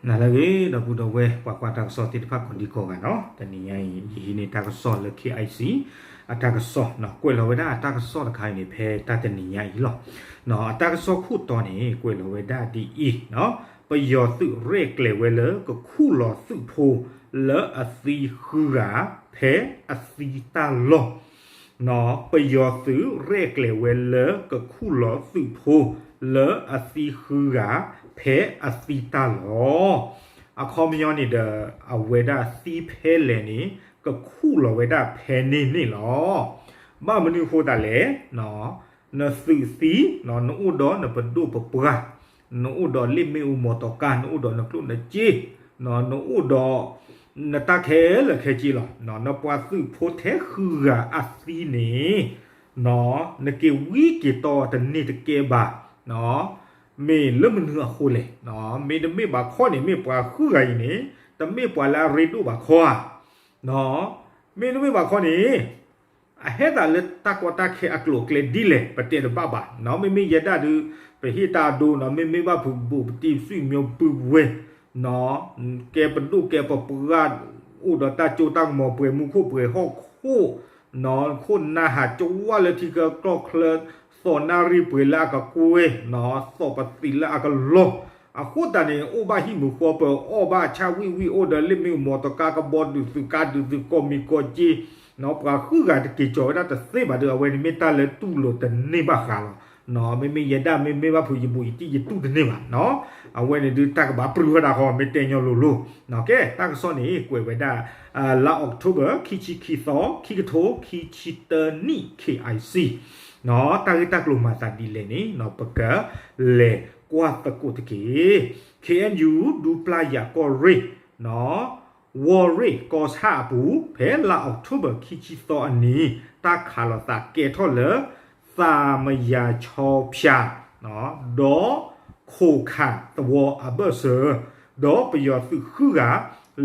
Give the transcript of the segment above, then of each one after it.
နၤလၢအဂ့ၤ ဒီပုၢ်ဒီဝဲၢ် ပှၤကွၢ်တၢ်ကစီၣ်သ့ၣ်တဖၣ်ကိးဒံကိးဂၤနီၤ, တနံၤညါအံၤ ယဟံးန့ၢ်တၢ်ကစီၣ်လၢ K I C အတၢ်ကစီၣ်နီၤ, ကွဲးလီၤဝဲဒၣ်အတၢ်ကစီၣ်တခါအံၤန့ၣ် ဖဲတၢ်တနံၤညါအံၤလီၤ. အတၢ်ကစီၣ်ခိၣ်တီန့ၣ် ကွဲးလီၤဝဲဒၣ်ဒ်အံၤနီၤ, ပယီၤသုးရဲၣ်ကျဲၤဝဲလၢကခူၣ်လီၤသုးဖိလၢအသံဃုဂၤ ဖဲအသံတၢ်လီၢ် ပယီၤသုးရဲၣ်ကျဲၤဝဲလၢကခူၣ်လီၤသုးဖိလၢအသံဃုဂၤ ဖဲအသံတၢ်လီၢ်. အခီပညီန့ၣ်ဒီး အဝဲဒၣ်သံဖဲလဲၣ်န့ၣ် ကခူၣ်လီၤဝဲဒၣ်ဖဲန့ၣ်န့ၣ်လီၤ. ဘၣ်မနုၤအဃိသတးလဲၣ်, နသုးသံ, နအိၣ်ဒီးနပဒိၣ်ပပှၢ်, နအိၣ်ဒီးလ့ၣ်မ့ၣ်အူမီၤတီၤကါ, နအိၣ်ဒီးနကျိၣ်နစ့, နအိၣ်ဒီး နတၢ်ခဲလၢာ်ခဲဆ့လီၤ. နပှၤသုးဖိထဲဃုဂၤအသံန့ၣ် နက့ၤဝံက့ၤတီတန့ၢ်တကဲဘၣ်, မ့ၢ်လၢမနုၤအဃိလဲၣ်. မ့တမ့ၢ်ဘၣ်ခီန့ၣ် မ့ၢ်ပှၤဃုဂၤအံၤန့ၣ် တမ့ၢ်ပှၤလၢအရ့ဒိၣ်ဘၣ်ခီဧါ. မ့တမ့ၢ်ဘၣ်ခီန့ၣ် အဟဲသးလၢတၢ်ကီတၢ်ခဲအကျိၤအကျဲဒ်လဲၣ် ပတဲတဘၣ်ဘၣ်. မ့မ့ၢ်ယဲဒၣ်ဒုး ပဟ့ၣ်တၢ်အဒိနီၤ, မ့မ့ၢ်ဘၣ်ဖုးဘူးပတံၤ ဆွံမီၤပုၢ်ဝဲၢ် ကဲပဒိၣ်ကဲပပှၢ် အိၣ်ဒီးတၢ်ကၠိတၢ်ကမီၤ ပှဲၤမူခိၣ်ပှဲၤဟီၣ်ခိၣ်, ခိၣ်နၢ်ဟးကဝၢ်လၢထံချၢကီၢ်ချၢ, သီၣ်နၣ်ရံၣ်ပှဲၤလၢအကကွဲၢ်, သီၣ်ပသံးလၢအကလီၢ်, အဃိသတးန့ၣ် အိၣ်ဘၣ်ဟံၣ်မုာ်ဃီပၢၤ အီၣ်ဘၣ်ဆၣ်ဝံၣ်ဝံၣ် အိၣ်ဒီးလ့ၣ်မ့ၣ်အူမီၤတီၤကါ ကဘီဒုးသုးကါဒုးသုး ကီၢ်မံၤကီၢ်စ့, ပှၤဃုဂၤတက့ၤကၠီၤဝဲဒၣ်တသ့ဘၣ်ဒီး အဝဲန့ၣ်မ့ၢ်တၢ်လၢတူၢ်လိာ်တန့ၢ်ဘၣ်ဃးလီၤ. မ့မ့ၢ်ယဲဒၣ် မ့မ့ၢ်ဘၣ်ဖုးယဘူးယတံၢ် ယတူၢ်တန့ၢ်ဘၣ်နီၤ. အဝဲန့ၣ်ဒုးတၢ်ကဘၣ်ပြူၤဝဲဒၣ်ဃီ မ့ၢ်တဲညီလိၤလိၤ. ကဲ တၢ်ကစီၣ်န့ၣ် ကွဲးဝဲဒၣ် လါ October ခံဆံခံသီ ခံကထိခံဆံတၢနံၣ် K I C တၢ်ဂ့ၢ်တၢ်ကျိၤမၤသးဒ်လဲၣ်န့ၣ် ပကလဲၤကွၢ်သကိးတက့ၢ်. K N U ဒူပျၢ်ယၤကီၢ်ရ့ၣ် ဝီၢ်ရ့ၣ်ကီၢ်ဆၣ်အပူၤ ဖဲလါ October ခံဆံသီအနံၤ တၢ်ခးလိာ်သးကဲထီၣ်လၢ သးမယၤဆီဖၠၣ် ဒီးခိၣ်ခၣ်သဝီအဘၢၣ်စၢၤ ဒီးပယီၤသုးဃုဂၤ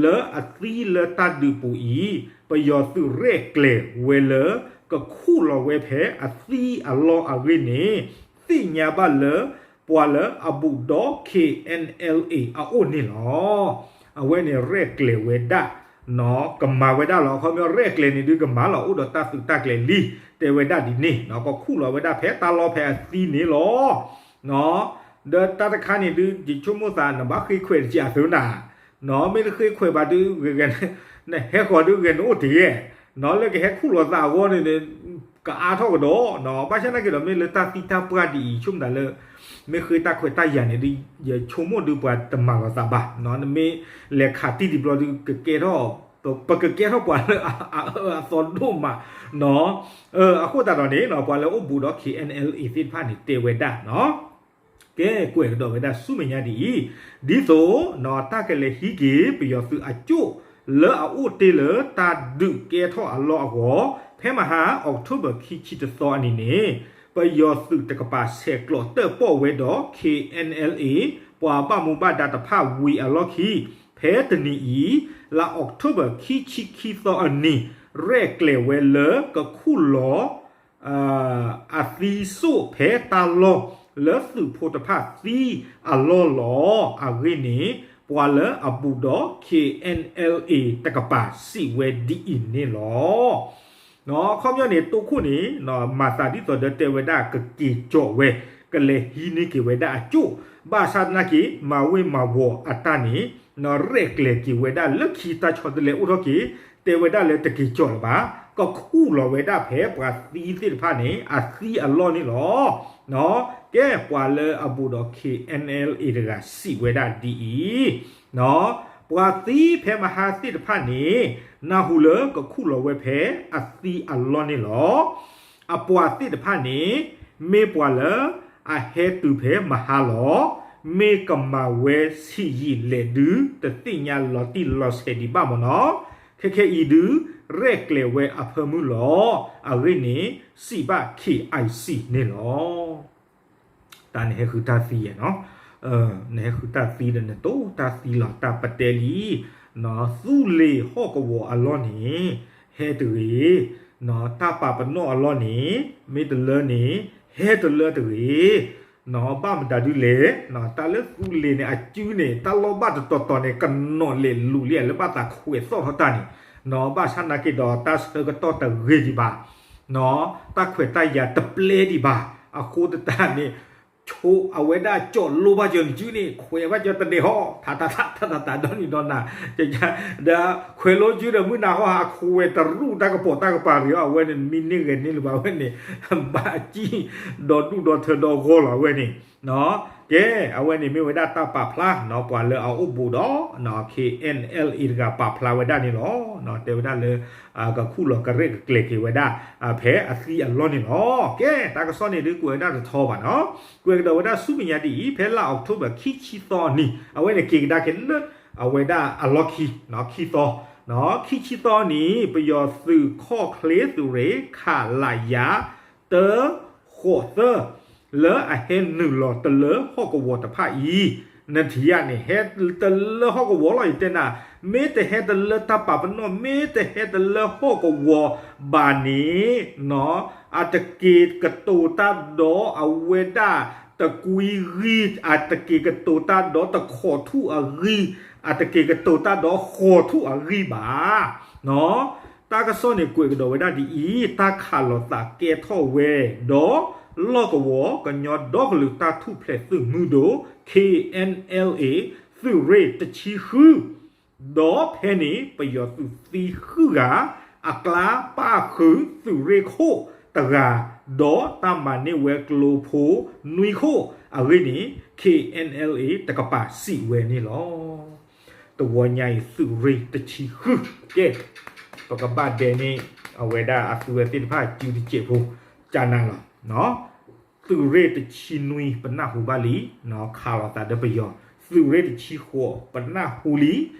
လၢအသံလၢတၢ်ဒုးပူၤအံၤ ပယီၤသုးရဲၣ်ကျဲၤဝဲလၢ ကခူၣ်လီၤဝဲဖဲအသံအလီၢ်အဂ့ၢ်န့ၣ် သ့ၣ်ညါဘၣ်လၢ ပှၤလၢအဘူးဒီး K N L A အအိၣ်န့ၣ်လီၤ. အဝဲန့ၣ်ရဲၣ်ကျဲၤဝဲဒၣ် ကမၤဝဲဒၣ်လီၤ. အခီပညီရဲၣ်ကျဲၤန့ၣ်ဒုးကမၤလီၤ အိၣ်ဒီးတၢ်သုးတၢ်ကျဲၤလံ တဲဝဲဒၣ်ဒ်န့ၣ် ကခူၣ်လီၤဝဲဒၣ်ဖဲတၢ်လီၢ်ဖဲအသံန့ၣ်လီၤ. ဒီးတၢ်တခါန့ၣ်ဒုး ယဆိကမိၣ်သး နဘၣ်ဃ့ခွဲးတက့ၢ်အသုးနၤ, မ့ၢ်တဃ့ခွဲးဘၣ်ဒုး နဟဲဃီၤဒုးဂဲၤနအိၣ်တ့ၢ်, လၢကဟဲခူၣ်လီၤသးအဂီၢ်န့ၣ် ကအါထီၣ်ကဒီး, ဘၣ်ဆၣ်သနာ်က့ဒီး မ့ၢ်လၢတၢ်သံတၢ်ပှၢ်ဒ်အံၤ ဆိကမိၣ်သးလၢ မ့ၢ်ဃ့တၢ်ခွဲးတၢ်ယာ်န့ၣ်ဒုး ယဆိကမိၣ်ဒုးပှၤတမၤလိာ်သးဘၣ်, နမ့ၢ်လဲၤခးတံၢ်တဘျီဒုး ကကဲထီၣ် ပကကဲထီၣ်ပှၤလၢအအၢအသီဒိၣ်မး, အဃိသတးဒီးန့ၣ် ပှၤလၢအိၣ်ဘူးဒီး K N L A သ့ၣ်တဖၣ်န့ၣ် တဲဝဲဒၣ် ကဲကွဲးကဒီးဝဲဒၣ်ဆူမဲာ်ညါဒ်အံၤ, ဒ်သိး တၢ်ကလဲၤဟံးက့ၤ ပယီၤသုးအကၠိၣ် လၢအအိၣ်တ့ၢ်လၢတၢ်ဒုးကဲထီၣ်အလီၢ်အဂီၢ် ဖဲမဟါ October ခံဆံတသီအနံၤန့ၣ် ပယီၤသုးတကပၤဆဲးကျိးတၢၣ်ပီၣ်ဝဲဒီး K N L A ပှၤဘၣ်မူဘၣ်ဒါတဖၣ်ဝံၤအလီၢ်ခံ ဖဲတနံၤအံၤ လါ October ခံဆံခံသီအနံၤ ရဲၣ်ကျဲၤဝဲလၢကခူၣ်လီၤ အသံစိၣ်ဖဲတၢ်လီၢ်လၢသုးဖိတဖၣ်သံအလီၢ်လီၤ. အဂ့ၢ်န့ၣ် ပှၤလၢအဘူးဒီး K N L A တကပၤစံးဝဲဒ်အံၤန့ၣ်လီၤ. အခီပညီန့ၣ် တိခိၣ်န့ၣ် မၤသးဒ်သိးဒီးတဲဝဲဒၣ်ကက့ၤကၠီၣ်ဝဲ ကလဲၤဟံးန့ၢ်က့ၤဝဲဒၣ်အကၠိၣ်, ဘၣ်ဆၣ်သနာ်က့ မၤဝ့ၤမၤဝီၤအတၢ်န့ၣ် ရဲၣ်ကျဲၤက့ၤဝဲဒၣ်လၢခံတၢ်ဆီတလဲအိၣ်ထီၣ်က့ၤ တဲဝဲဒၣ်လၢတက့ၤကၠီၣ်လၢၤဘၣ်, ကခူၣ်လီၤဝဲဒၣ်ဖဲပှၤသံသ့ၣ်တဖၣ်န့ၣ် အသံအလီၢ်န့ၣ်လီၤ. ကဲပှၤလၢအဘူးဒီး K N L A တဂၤစံးဝဲဒၣ်ဒ်အံၤ, ပှၤသံဖဲမဟါသ့ၣ်တဖၣ်န့ၣ် နၢ်ဟူလၢကခူၣ်လီၤဝဲဖဲအသံအလီၢ်န့ၣ်လီၤ. အပှၤသ့ၣ်တဖၣ်န့ၣ် မ့ၢ်ပှၤလၢအဟဲတုၤဖဲမဟါလီၤ. မ့ၢ်ကမၤဝဲဆံးယံာ်လဲၣ်ဒုး တသ့ၣ်ညါလီၤတံၢ်လီၤဆဲးဒံးဘၣ်မ့ၢ်နီၤ. ခဲခဲအံၤဒုး ရဲၣ်ကျဲၤဝဲအဖၢမုၢ်လီၤ. အဂ့ၢ်န့ၣ် စံးဘၣ် K I C န့ၣ်လီၤ. တၢ်နဟဲဃုတၢ်သံယဲၢ်နီၤ, နဟဲဃုတၢ်သံဒီးနတိၢ်တၢ်သံလီၤ တၢ်ပတဲလံ, သူလ့ၤဟီၣ်ကဝီၤအလီၢ်န့ၣ် ဟဲတဂ့ၤ, တၢ်ပာ်ပနီၣ်အလီၢ်န့ၣ် မ့ၢ်တလၢန့ၣ် ဟဲတလၢတဂ့ၤ, ဘၣ်မတၤဒုလဲၣ်, တၢ်လၢသူလ့ၤန့ၣ် အစုန့ၣ် တၢ်လီၢ်ဘၣ်တတီၤတီၤန့ၣ် ကနီၤလဲၤလူၤလံလၢဘၣ်သးခွဲးသီၣ်ထီၣ်တၢ်န့ၣ်, ဘၣ်ဆၣ်နာ်က့ဒီးတၢ်ဆၢကတီၢ်တဂ့ၤဒံးဘၣ်, တၢ်ခွဲးတၢ်ယာ်တပျဲဒံးဘၣ်, အဃိသတးန့ၣ် ဆိအဝဲဒၣ်ကၠီးလိဘၣ်ကၠီၤနစုန့ၣ် ခွဲးဘၣ်ကၠီၤတဒဲးဟီ ထးထးထးထးထးဒီနံၤဒီနၤ, ဒီးခွဲးလိကၠီၤဒီးမုၢ်နၤဟီ အခွဲးတရူၣ်တၢ်ကပိာ်တၢ်ကပၤရံၤအီၤ အဝဲန့ၣ် မံန့ၢ်ဂဲၤန့ၢ်လၢၤဘၣ်ဝဲန့ၣ်, ဘၣ်စံၣ် ဒီဒူၣ်ဒီထၢဒီဂီၢ်လီၤအဝဲန့ၣ်, ကဲ အဝဲန့ၣ်မ့ၢ်ဝဲဒၣ်တၢ်ပာ်ဖျါ ပှၤလၢအအိၣ်ဘူးဒီး KNLA တဂၤပာ်ဖျါဝဲဒၣ်န့ၣ်လီၤ. တဲဝဲဒၣ်လၢ ကခူၣ်လီၤကရဲၣ်ကကျဲၤက့ၤဝဲဒၣ် ဖဲအသံအလီၢ်န့ၣ်လီၤ. ကဲ တၢ်ကစီၣ်န့ၣ်ဒုးကွဲးဝဲဒၣ်တထီဘၣ်နီၤ, ကွဲးကဒီးဝဲဒၣ်ဆူမဲာ်ညါဒ်အံၤ ဖဲလါအီးကထိဘၢၣ်ခံဆံသီအနံၤ အဝဲန့ၣ်က့ၤကဒါက့ၤလၢ အဝဲဒၣ်အလီၢ်ခံ ခံသီ, ခံဆံသီအနံၤ ပယီၤသုးခီၣ်ချ့သုးရ့ၣ် ခလရ တၢ ဃိးသၢ လၢအဟဲနုာ်လီၤတလၢဟီၣ်ကဝီၤတဖၣ်အံၤ, နထံၣ်ဧါန့ၣ် ဟဲတလၢဟီၣ်ကဝီၤလီၤ ယတဲနၤ, မ့ၢ်တဟဲတလၢတၢ်ပာ်ပနီၣ် မ့ၢ်တဟဲတလၢဟီၣ်ကဝီၤဘၣ်န့ၣ် အတက့ၤကတိၤတၢ်ဒီးအဝဲဒၣ်တကွံဂံၢ်, အတက့ၤကတိၤတၢ်ဒီးတခိးထူၣ်အဂံၢ်, အတက့ၤကတိၤတၢ်ဒီးဃိးထူၣ်အဂံၢ်ဘၣ်. တၢ်ကစီၣ်န့ၣ်ကွဲးကဒီးဝဲဒၣ်ဒ်အံၤ, တၢ်ခးလိာ်သးကဲထီၣ်ဝဲဒီး လီၢ်ကဝီၤကညီဒီကလုာ်တၢ်ထူၣ်ဖျဲးသုးမုၢ်ဒိၣ် KNLA သုးရ့ၣ်တဆံဃု ဒီးဖဲန့ၣ် ပယီၤသုးသံဃုဂၤ အကျါပၣ်ဃုာ်သုးရ့ၣ်ခိၣ်တဂၤ, ဒီးတၢ်မၤန့ၢ်ဝဲကျိဖိနွံခိၣ်အဂ့ၢ်န့ၣ် KNLA တကပၤစံးဝဲန့ၣ်လီၤ. တဝီညါအံၤသုးရ့ၣ်တဆံဃု, ကဲ ပကဘၣ်ဒဲးန့ၣ် အဝဲဒၣ်အသုဝဲသ့ၣ်တဖၣ်စုတစဲးဖိ ကနၤလီၤ. သုးရ့ၣ်တဆံနွံပနၢ်ဟူဘၣ်လံ, ခးလိာ်သးဒီးပယီၤ, သုးရ့ၣ်တဆံဃိးပနၢ်ဟူလံ,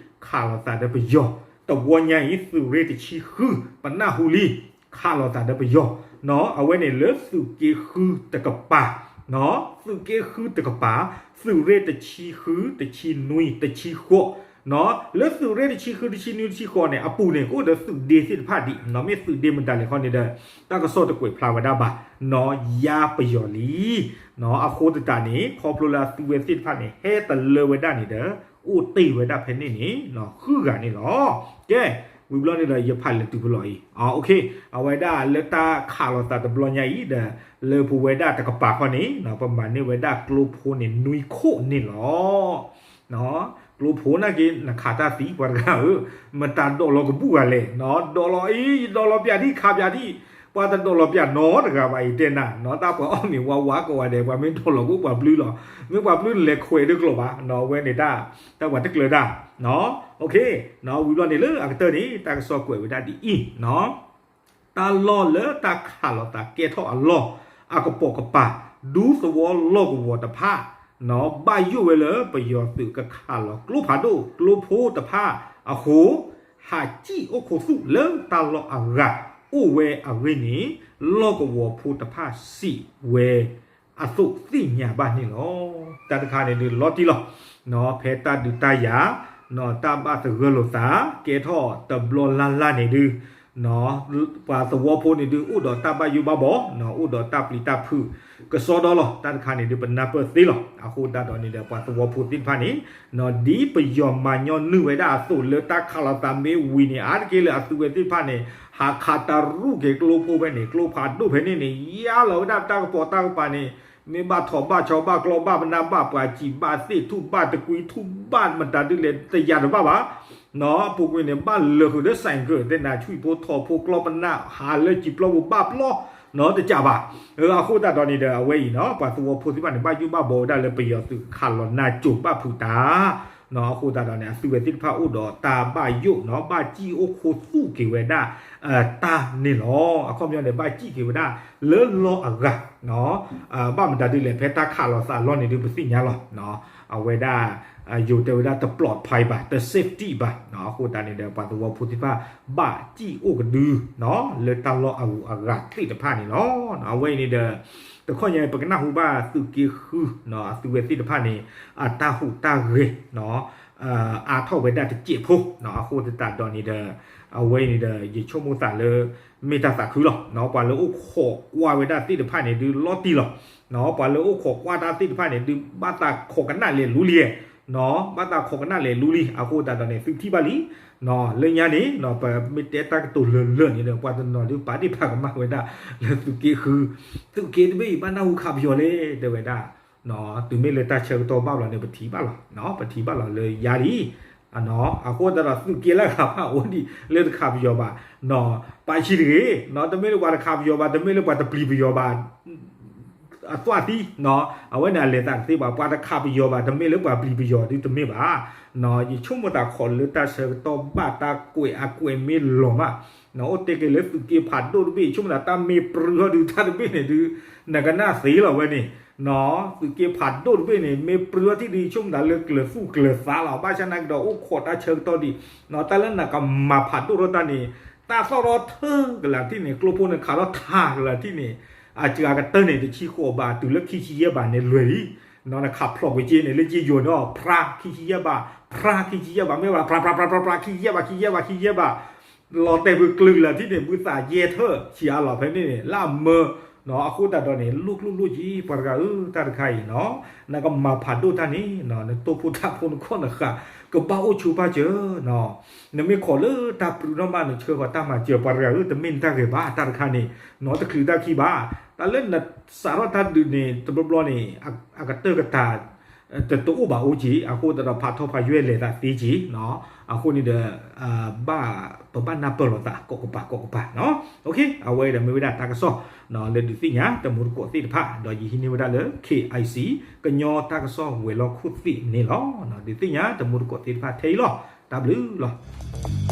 ခးလိာ်သးဒီးပယီၤ, တဝီညါအံၤသုးရ့ၣ်တဆံဃု ပနၢ်ဟူလံ, ခးလိာ်သးဒီးပယီၤ, အဝဲန့ၣ်လၢသုးက့ဃုတကပၤ, သုးက့ဃုတကပၤ, သုးရ့ၣ်တဆံဃု တဆံနွံ တဆံဃိး လၢသုးရ့ၣ်တဆံဃု တဆံနွံ တဆံဃိးန့ၣ် အပူၤန့ၣ် ကအိၣ်ဒီးသုးဒ့သ့ၣ်တဖၣ်ဒံး, မ့ၢ်သုးဒ့မတၤလဲၣ်ခီန့ၣ်ဒီး တၢ်ကစီၣ်တကွဲးဖျါဝဲဒၣ်ဘၣ်, နီၢ်ယါပယီၤလံ. အဃိသတးန့ၣ် ခီဖျိလၢအသုဝဲသ့ၣ်တဖၣ်န့ၣ် ဟဲတလၢဝဲဒၣ်န့ၣ်ဒီး အိၣ်တ့ၢ်ဝဲဒၣ်ဖဲန့ၣ်န့ၣ် ဃုဂၤန့ၣ်လီၤ. ကဲ ဝံၤဘျီန့ၣ်ဒီး ယဖးလဲၤတုၤဖဲလီၤအံၤ, အဝဲဒၣ်လၢတၢ်ခးလိာ်သးတဘျီညါအံၤဒီး လၢပဝဲဒၣ်တကပၤခီန့ၣ် ပမၤန့ၢ်ဝဲဒၣ်ကျိဖိန့ၣ်နွံခိၣ်န့ၣ်လီၤ. ကျိဖိနာ်က့ နခးတၢ်သံပှၤတဂၤဧၢ, မတၤဒိးလီၤကဘူၣ်ဂၤလဲၣ်, ဒိးလီၤအံၤ ယဒိးလီၤပၠးဒံၣ် ခးပၠးဒံၣ်, ပှၤတဒိးလီၤပၠးနီတဂၤဘၣ်အံၤတဲနၤ, တၢ်ပှၤအီၣ်မ့ၤဝါဝါကိးဂၤဒဲး ပှၤမ့ၢ်ဒိးလီၤကအိၣ်ပှၤဘျုးလီၤ, မ့ၢ်ပှၤဘျုးလဲၤခွဲးဒ်ကျိၤဘၣ်, အဝဲန့ၣ်တၢ် တၢ်ပှၤတကျၢၤတၢ်, ဝံၤဘျီန့ၣ်လၢအကတၢၢ်န့ၣ် တၢ်ကစီၣ်ကွဲးဝဲဒၣ်ဒ်အံၤ တၢ်လီၢ်လၢတၢ်ခးလိာ်သးကဲထီၣ်အလီၢ် အကပိာ်ကပၤ ဒူသဝီလီၢ်ကဝီၤတဖၣ် ဘၣ်ယိၣ်ဝဲလၢပယီၤသုးကခးလီၤကျိဖးဒိၣ် ကျိဖိတဖၣ်အဃိ ဟးစံၣ်အိၣ်ခိးသူၣ်လၢတၢ်လီၢ်အဂၤအိၣ်ဝဲအဂ့ၢ်န့ၣ် လီၢ်ကဝီၤဖိတဖၣ်စံးဝဲ အသိးသ့ၣ်ညါဘၣ်န့ၣ်လီၤ. တၢ်တခါန့ၣ်ဒုးလီၤတံၢ်လီၤ. ဖဲတၢ်ဒုးတၢ်ယၤ တၢ်ဘၣ်သဂၢၢ်လိာ်သး ကဲထီၣ်တဘျီလၢ်လၢ်န့ၣ်ဒုး ပှၤသဝီဖိန့ၣ်ဒုး အိၣ်ဒီးတၢ်ဘၣ်ယိၣ်ဘၣ်ဘီ အိၣ်ဒီးတၢ်ပျံၤတၢ်ဖုး ကစီဒီလီၤ. တၢ်တခါန့ၣ်ဒုး ပနၢ်ပၢၢ်သ့လီၤ. အဃိသတးဒီးန့ၣ်ဒီး ပှၤသဝီဖိသ့ၣ်တဖၣ်န့ၣ် ဒ်ပယီၤမၤညီနုၢ်ဝဲဒၣ်အသိး လၢတၢ်ခးလိာ်သးမ့ၢ်ဝံၤန့ၣ် အါတက့ၢ်လၢအသုဝဲသ့ၣ်တဖၣ်န့ၣ် ဟးခးတရူၣ်က့ၤကျိဖိဖဲန့ၣ် ကျိဖးဒိၣ်ဖဲန့ၣ်န့ၣ် ယါလီၤဝဲဒၣ်တၢ်ကပိာ်တၢ်ကပၤန့ၣ် မ့ၢ်ဘၣ်ထိးဘၣ်ဆီဘၣ်ကျီဘၣ်ပနၢ်ဘၣ်ပှၤစံးဘၣ်သ့ၣ်ထူၣ်ဘၣ်တကွံထူၣ်ဘၣ်မတၤဒုးလဲၣ်တယၤတဘၣ်ဘၣ် ပူၤကွံာ်န့ၣ် ဘၣ်လၢာ်ဃုာ်ဒီး ဆိုင်ကယ် သ့ၣ်နၤ ဆွံၣ်ဖိထိးဖိကျီပနၢ် ဟးလၢစံာ်ပျီပူၤဘၣ်ပျီ တစံးဘၣ်. အဃိသတးဒီးန့ၣ်ဒီး အဝဲအံၤနီၤ ပှၤသဝီဖိသ့ၣ်တဖၣ်န့ၣ် ဘၣ်ယိၣ်ဘၣ်ဘီဝဲဒၣ်လၢပယီၤသုးခးလီၤနါစိၤဘၣ်ဖုးတၢ် အဃိသတးဒီးန့ၣ် အသုဝဲသ့ၣ်တဖၣ်အိၣ်ဒီးတၢ်ဘၣ်ယိၣ်နီၤ ဘၣ်စံၣ်အိၣ်ခိးသူၣ်က့ၤဝဲဒၣ် တၢ်န့ၣ်လီၤ. အခီပညီန့ၣ် ဘၣ်စံၣ်က့ၤဝဲဒၣ်လၢလီၢ်အဂၤ ဘၣ်မတၤဒုးလဲၣ် ဖဲတၢ်ခးလီၤသးလီၢ်န့ၣ်ဒုး ပသ့ၣ်ညါလီၤ. အဝဲဒၣ် ယိၤတဲဝဲဒၣ်တပျီဖးဘၣ် တ safety ဘၣ်. အဃိသတးန့ၣ်ဒီး ပှၤသဝီဖိသ့ၣ်တဖၣ် ဘၣ်စံၣ်အိၣ်ကဒု လၢတၢ်လီၢ်အဂုၤအဂၤသ့ၣ်တဖၣ်န့ၣ်လီၤ. အဝဲအံၤန့ၣ်ဒီး တခီညါ ပကနၢ်ဟူဘၣ်သုးက့ဃု အသုဝဲသ့ၣ်တဖၣ်န့ၣ် အတၢ်ဟူးတၢ်ဂဲၤနီၤ အါထီၣ်ဝဲဒၣ်တစဲးဖိနီၤ. အဃိသတးဒီးန့ၣ်ဒီး အဝဲန့ၣ်ဒီး ယဆိကမိၣ်သးလၢ မ့ၢ်တၢ်သးခုလီၤနီၤ. ပှၤလၢအိၣ်ခိးကွၢ်ဝဲဒၣ်သ့ၣ်တဖၣ်န့ၣ် ဒုးလီၤတံၢ်လီၤနီၤ. ပှၤလၢအိၣ်ခိးကွၢ်တၢ်သ့ၣ်တဖၣ်န့ၣ် ဒုးဘၣ်သးခိးကနၣ်လဲၤလူလံနီၤ. ဘၣ်သးခိးကနၣ်လဲၤလူလံ. အဃိသတးဒီးန့ၣ် သုထံၣ်ဘၣ်လံနီၤ. လၢညါန့ၣ်နီၤ ပမ့ၢ်တဲတၢ်ကတိၤလၢာ်လၢာ်န့ၣ်ဒီး ပှၤတနီၤဒုးပာ်ဒ့ၣ်ပာ်ကမၣ်ဝဲဒၣ် လၢသုးက့ဃု သုးက့တဘ့ၣ်အံၤ ဘၣ်နၢ်ဟူခးပယီၤလဲၣ် တဲဝဲဒၣ် တုၤမ့ၢ်လၢတၢ်ဆၢကတီၢ်ဘၣ်ဘျီန့ၣ် ပထံၣ်ဘၣ်လီၤ. ပထံၣ်ဘၣ်လီၤလၢယါလံ. အဃိသတးဒီး သုးက့လၢအဂၤဖၣ်အိၣ်ဒံးလၢတခးပယီၤဘၣ်, ပာ်ဆံတဂ့ၤ, တမ့ၢ်လၢပှၤတခးပယီၤဘၣ်, တမ့ၢ်လၢပှၤတပျံၤပယီၤဘၣ် အသွၣ်သံ, အဝဲန့ၣ်အလဲၤသးတသ့ဘၣ်. ပှၤတခးပယီၤဘၣ် တမ့ၢ်လၢပှၤပျံၤပယီၤဒုးတမ့ၢ်ဘၣ်. ယဆိကမိၣ်သးခီလၢတၢ်ဆၢကတီၢ်ဘၣ် တၢ်ကွဲးအကွဲးမ့ၢ်လီၤမး အိၣ်တဲက့ၤလၢသုးက့ဖးဒိၣ်တဘ့ၣ် ဆိကမိၣ်သးတၢ်မ့ၢ်ပြူထီၣ်ဒုးတၢ်တဘ့ၣ်န့ၣ်ဒုး နကနၣ်သ့လီၤဝဲန့ၣ်, သုးက့ဖးဒိၣ်တဘ့ၣ်န့ၣ် မ့ၢ်ပြူထီၣ်ထံၣ်ဒုး ဆိကမိၣ်သးလၢကျၢၤသူၣ်ကျၢၤသးလီၤ. ဘၣ်ဆၣ်နာ်ကဒီးအိၣ်ခိးတၢ်ဆၢကတီၢ်ဒံး, တၢ်လၢနကမၤဖးဒိၣ်ထီၣ်တၢ်န့ၣ် တၢ်သီၣ်ထီၣ်ထၢကလာ်ထံၣ်န့ၣ် ကျိဖိန့ၣ်ခးထီၣ်ထးကလာ်ထံၣ်န့ၣ် အစှၤကတၢၢ်န့ၣ် တဆံဃိးဘး တုၤလၢခံဆံယဲၢ်ဘးန့ၣ်လွဲၢ်လံ. နခးဖျိးကွံာ်က့န့ၣ် လၢက့ယိၤန့ၣ် ဖြါခံဆံယဲၢ်ဘး, ဖြါခံဆံယဲၢ်ဘး မ့ၢ်ဘၣ် ဖြါဖြါဖြါဖြါဖြါ ခံဆံယဲၢ်ဘး ခံဆံယဲၢ်ဘး ခံဆံယဲၢ်ဘး လီၤတဲာ်ကွံာ်ကျၢၤကလာ်ထံၣ်န့ၣ် ဘုသးယဲၢ်ထၢၣ်ဆံးအါလီၤဖဲန့ၣ်န့ၣ် လၢအမၢ အဃိသတးဒီးန့ၣ် လိၣ်ကျိၣ်လိၣ်က့ ပှၤတဂၤဧၢ တၢ်တခါအံၤနီၤ နကမၤဖးဒိၣ်တၢ်န့ၣ် နတိၢ်ဖိထၣ်ဖိနခီၣ်နဃာ် ကဘၣ်အိၣ်ဆူၣ်ဘၣ်စၢၤနီၤ. နမ့ၢ်ခိးလၢတၢ်ပြူထီၣ်မး နဆှၢဃီၤတၢ်မၤစၢၤ ပှၤတဂၤဧၢ တမ့ၢ်နတၢ်ဂ့ၤဘၣ် တၢ်တခါန့ၣ်နီၤ တချုးတၢ်ခံဘၣ်. တၢ်လၢနစးထီၣ်တၢ်ဒုးန့ၣ် တဘျီဘျီန့ၣ် အကတၢၢ်ကတၢၢ် တအိၣ်ဘၣ်အိၣ်က့ၤ အဃိသတးဒီး ဖးထီဖးယွဲၢ်လဲၤသးသ့က့ၤနီၤ. အဃိန့ၣ်ဒီး ဘၣ် ပဘၣ်နၢ်ပၢၢ်လိာ်သးကိးကပၤကိးကပၤနီၤ. အဝဲဒီးမ့ၢ်ဝဲဒၣ်တၢ်ကစီၣ် လၢဒုးသ့ၣ်ညါတမူတကိးသ့ၣ်တဖၣ် ဒီးယဟံးန့ၢ်ဝဲဒၣ်လၢ K I C ကညီတၢ်ကစီၣ်ဝဲၤလီၢ်ခိၣ်သ့ၣ်န့ၣ်လီၤ. ဒုးသ့ၣ်ညါတမူတကိးသ့ၣ်တဖၣ်ထဲအံၤလီၤ. တၢ်ဘျုးလီၤ.